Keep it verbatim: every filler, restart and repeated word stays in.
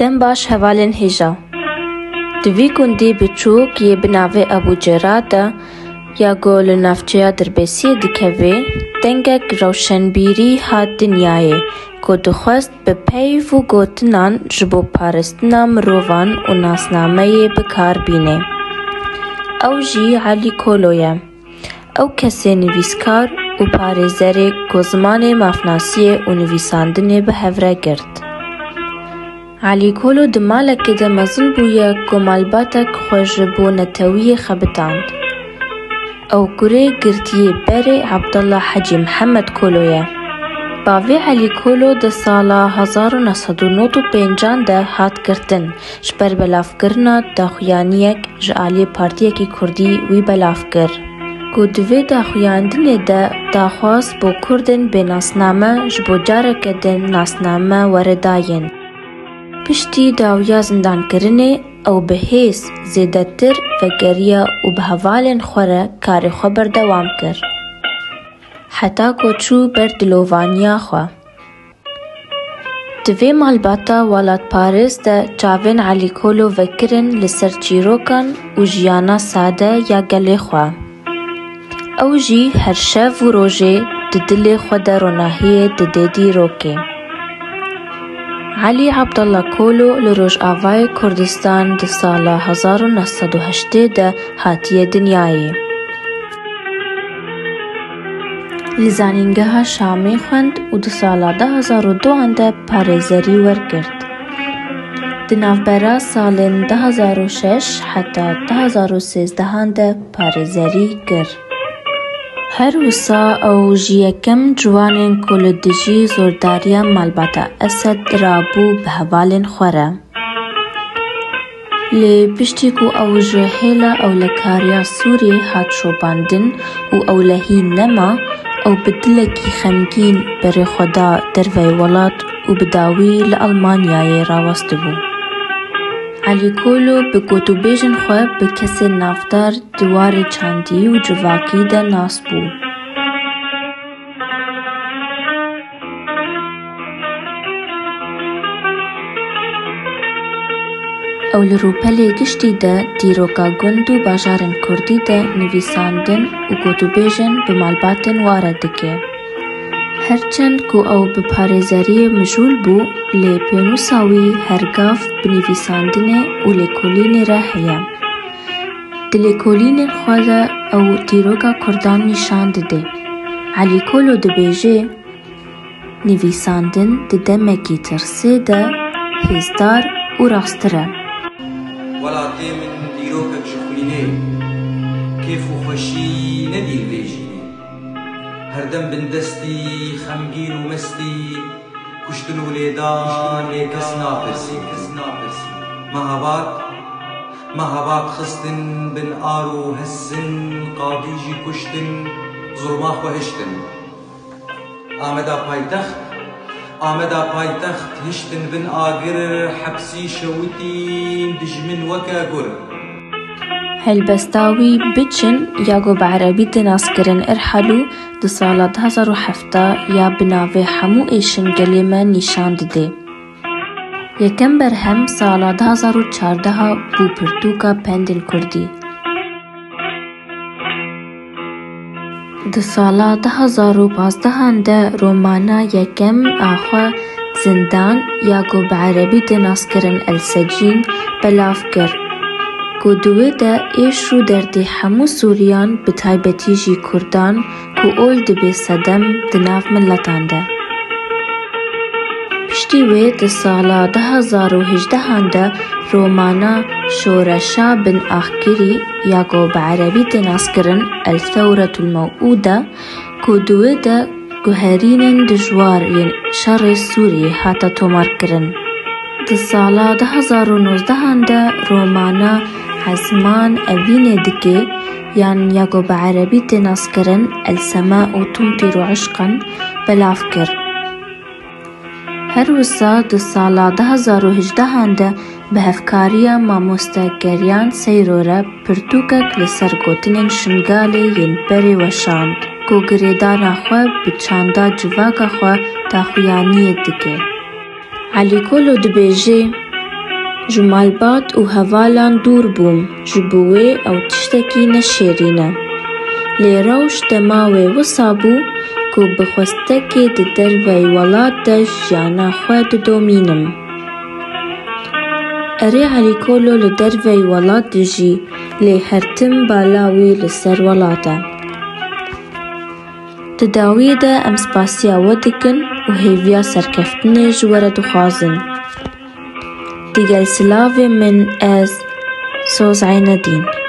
Dem baş hevalên hêja. Di vî gundî biçûk yê bi navê Ebû Cêra de ya ku li navçeya Dirbêsiyê dikeve, dengek rewşenbîrî hat dinyayê ku dixwest bi peyv û gotinan ji bo parastina mirovan û nasnameyê bi kar bîne. Ew jî Elî Kolo ye. Ew kesê nivîskar û parêzerê ku zimanê mafnasiyê û nivîsandinê bi hev re girt. Elî Kolo di malekê de mezin bûye ku malbatek xwe ji bo netewiyê xebitand. Ew kurê girtiyê berê Abdullah Hecî Mihemed Kolo ye. Bavê Elî Kolo di sala hezar û neh sed û nod û pêncan de hat girtin ji ber belavkirina daxuyaniyek ji aliyê partiyekî kurdî wî belav kir ku di vê daxuyandinê de daxwaz bo kurdên bênasname ji bo careke din nasname were dayîn. Piştî dawiya zindankirinê ew bi hêz zêdetir vegeriya û bi hevalên xwe re karê xwe berdewam kir. Heta ku çû ber dilovaniya xwe. Di vê malbata welatparêz de çavên Elî Kolo vekirin li ser çîrokan û jiyana sade ya gelê xwe. Ew jî her şev û rojê di dilê xwe de ronahiyê dide dîrokê. Elî Abdullah Kolo li Rojavayê Kurdistan di sala hezar û neh sed û heştê de hatiye dinyayê. Li Zanîngeha Şamê xwend û di sala du hezar û duan de parêzerî wergirt. Di navbera salên du hezar û şeş heta du hezar û sêzdehan de parêzerî kir. Her wisa ew ji yekem ciwanên ku li dijî zordariya malbata Esed rabû bi hevalên xwe re. Lê piştî ku ew ji hêla ewlekariya Sûriyê hat şopandin û ewlehî nema, ew bi dilekî xemgîn berê xwe da derveyê welat û bi dawî li Almanyayê rawestibû. Elî Kolo bi gotûbêjên xwe bi kesên navdar di warê çandî û civakî de nas bû. Ew li rûpelê giştî de dîroka gund û bajarên kurdî de nivîsandin û gotûbêjên bi malbatên wa re dike. Her çend ku ew bi parêzeriyê mijûl bû, lê pênûsa wî her gav bi nivîsandinê û lêkolînê re heye. Di lêkolînên xwe de ew dîroka kurdan nîşan dide. Elî Kolo dibêje, nivîsandin di demekî tirsê de hêzdar û rastir e. Welatê min dîrokek ji xwînê, kêf û xweşî nedî li vê jînê. Herdem bindestî, xemgîn û mestî, kuştin û lêdan lê kes napirsî. Me hevat, me hevat xistin bin ar û hessin, qadî jî kuştin, zilma xwe hiştin. Ameda paytext, Ameda paytext hiştin bin agir, hepsî şewitîn dijmin weke gur. Helbesta wî Biçin ya ku bi erebî tê naskirin Irhalû di sala du hezar û heft ya bi navê Hemû êşin gelê me nîşan dide. Yekem berhem sala du hezar û çardeh bû pirtûka Pendên Kurdî. Di sala du hezar û pazdehan de romana yekem a xwe Zindan ya ku bi erebî tê naskirin El Secîn belav kir, ku di wê de êş û derdê hemû Sûriyan, bi taybetî jî Kurdan, ku ol dibe sedem di nav miletan de. Piştî wê di sala du hezar û hejdehan de romana Şoreşa Bin Axkirî ya ku bi erebî tê naskirin El Thewretul Mewûde, ku di wê de guherînên dijwar yên şerê Sûriyê hate tomarkirin. Di sala du hezar û nozdehan de romana Ezman Evînê dike, yan ya ku bi erebî tê naskirin El Sema û Tumtîr û Eşqan, belav kir. Her wisa di sala du hezar û hejdehan de bi hevkariya mamoste Geryan Seyro re pirtûkek li ser gotinên Şingalê yên berê weşand, ku girêdana xwe bi çanda civaka xwe daxuyaniyê dike. Elî Kolo dibêje, Ji malbat û hevalan dûr bûm, ji bo wê ew tiştekî ne şêrîn e. Lê rewş dema wê wisa bû ku bi xwestekê di derveyî welat de jiyana xwe didomînim. Erê Elî Kolo li derveyî welat dijî, lê her tim bala wî li ser welat e. Di dawiyê de em spasiya we dikin û hêviya serkeftinê ji we re dixwazin. Digel silavê min ez Soz Eynedîn.